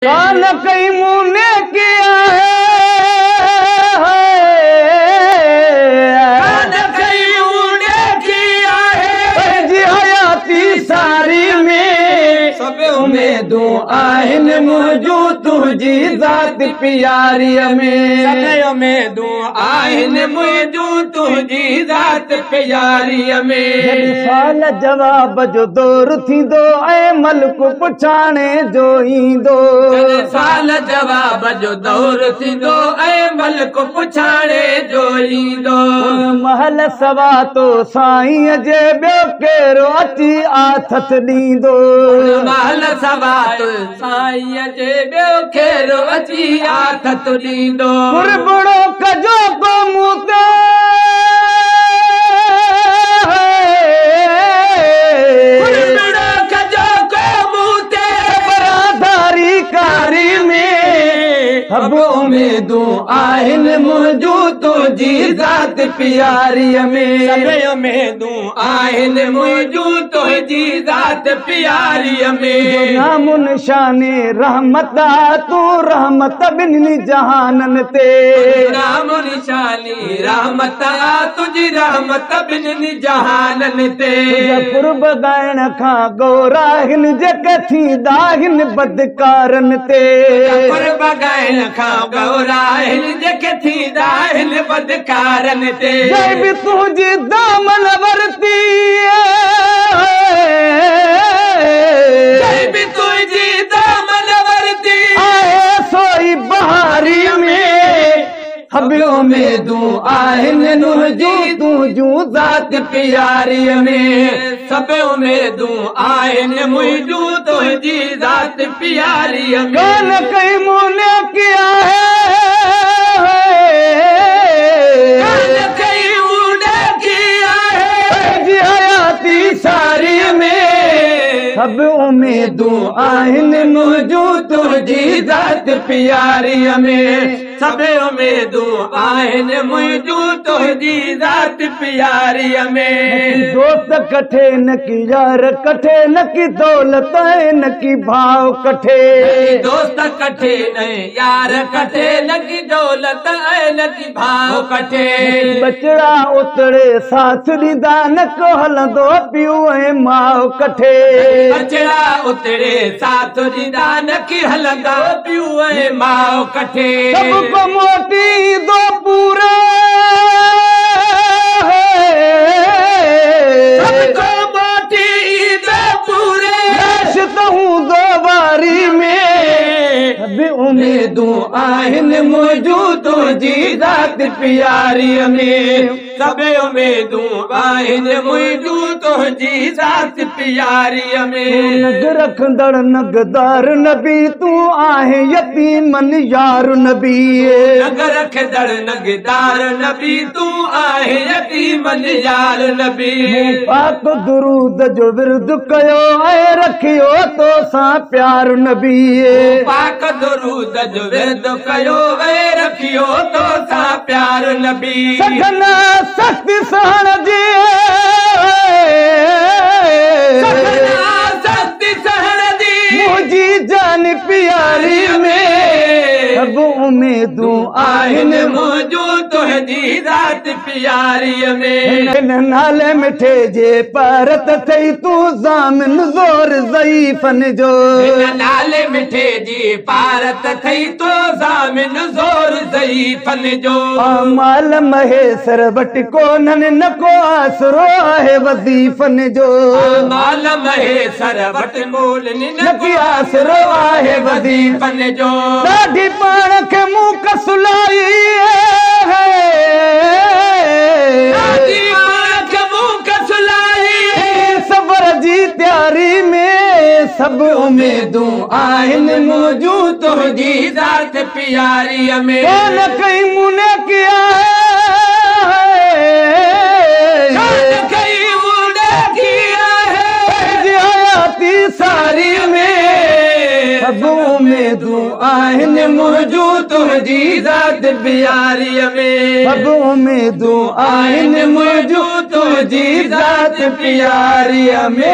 कान कई मुने किया है, कान कई मुने किया है। जी हयाती सारी में सब उम्मीदूं आहिनि मुंहिंजूं तुंहिंजी ज़ात प्यारीअ में। सब उम्मीदूं आहिनि मुंहिंजूं तुंहिंजी ज़ात प्यारीअ में। जॾहिं सवाल जवाब जो दौर थींदो ऐं मल्क पुछाणे जो ईंदो। जॾहिं सवाल जवाब जो दौर थींदो ऐं मल्क पुछाणे जो ईंदो। उन महल सवा तो साईं जे ॿियो केरु अची आथत ॾींदो। महल सवा तो साईं जे ॿियो केरु अची आथत ॾींदो। कुर्बड़ो कजो को मूं ते, कुर्बड़ो कजो को मूं ते। बरादारी कारी में अब उम्मीदूं आहिनि मुंहिंजूं तुंहिंजी ज़ात प्यारीअ में। सभु उम्मीदूं आहिनि मुंहिंजूं तुंहिंजी ज़ात प्यारीअ में। नाम निशाने रहमत आ तूं रहमत ॿिन्हिनि जहाननि ते। नाम निशानी रहमत आ तुंहिंजी रहमत ॿिन्हिनि जहाननि ते। तुंहिंजा कुर्ब ॻाइण खां गोरा आहिनि जेके थींदा आहिनि बदकारनि ते। कुर्ब ॻाइण खां गोरा आहिनि जेके थींदा आहिनि बदकारनि ते। जंहिं बि तुंहिंजी दामन वरिती, जंहिं बि तुंहिंजी दामन वरिती। आहे सोई बहारी में सभु उम्मीदूं आहिनि मुंहिंजूं तुंहिंजूं ज़ात प्यारीअ में। सभु उम्मीदूं आहिनि मुंहिंजूं तुंहिंजी ज़ात प्यारीअ में। कान कई मुने किया है, कान कई मुने किया है। जी हयाती सारी में सभु उम्मीदूं आहिनि मुंहिंजूं तुंहिंजी ज़ात प्यारीअ में। सभु उम्मीदूं आहिनि मुंहिंजूं तुंहिंजी ज़ात प्यारीअ में। दोस्त कठे न की यार कठे न की दौलत ऐं न की भाव कठे। दोस्त कठे न यार कठे न की दौलत ऐं न की भाव कठे। बचड़ा उतड़े साथ ॾींदा न को हलंदो पीउ ऐं माउ कठे। बचड़ा उतड़े साथ ॾींदा न की हलंदो पीउ ऐं माउ कठे। सभु को मोटी दो पूरे, सबको मोटी दो पूरे। लाश त हूंदो वारी में सभु उम्मीदूं आहिनि मुंहिंजूं तुंहिंजी ज़ात प्यारीअ में। सभु उम्मीदूं आहिनि मुंहिंजूं तुंहिंजी ज़ात प्यारीअ में। नग रखंदड़ नगदार नबी तूं आहे यतीमन यार नबी। नग रखंदड़ नगदार नबी तूं आहे यतीमन यार नबी। पाक दुरूद जो विरद कयो ऐं रखियो तोसां प्यार नबी। पाक दुरूद जो विरद कयो ऐं रखियो तोसां प्यार नबी। सघना सख्त सहण जी, सघना सख्त सहण जी। मुंहिंजी जान प्यारी में सभु उम्मीदूं आहिनि मुंहिंजूं तुंहिंजी ज़ात प्यारीअ में। हिन नाले मिठे जे परत थई तूं ज़ामिन ज़ोर ज़ईफ़नि जो। हिन नाले मिठे जी पारत थई तूं ज़ामिन ज़ोर ज़ईफ़नि जो। माल महेसर वटि कोन्हनि न को आसरो आहे वज़ीफ़नि जो। माल महेसर वटि कोन्हनि न को आसरो आहे वज़ीफ़नि जो। ॾाढी पाण खे मूं कसलाई, ॾाढी पाण खे मूं कसलाई। सफ़र जी तयारी में सभु उम्मीदूं आहिनि मुंहिंजूं तुंहिंजी ज़ात प्यारीअ में। कान कई मुने किया है, कान कई मुने किया है। जी हयाती सारी में सभु उम्मीदूं आहिनि मुंहिंजूं तुंहिंजी ज़ात प्यारीअ में। सभु उम्मीदूं आहिनि मुंहिंजूं तुंहिंजी ज़ात प्यारीअ में।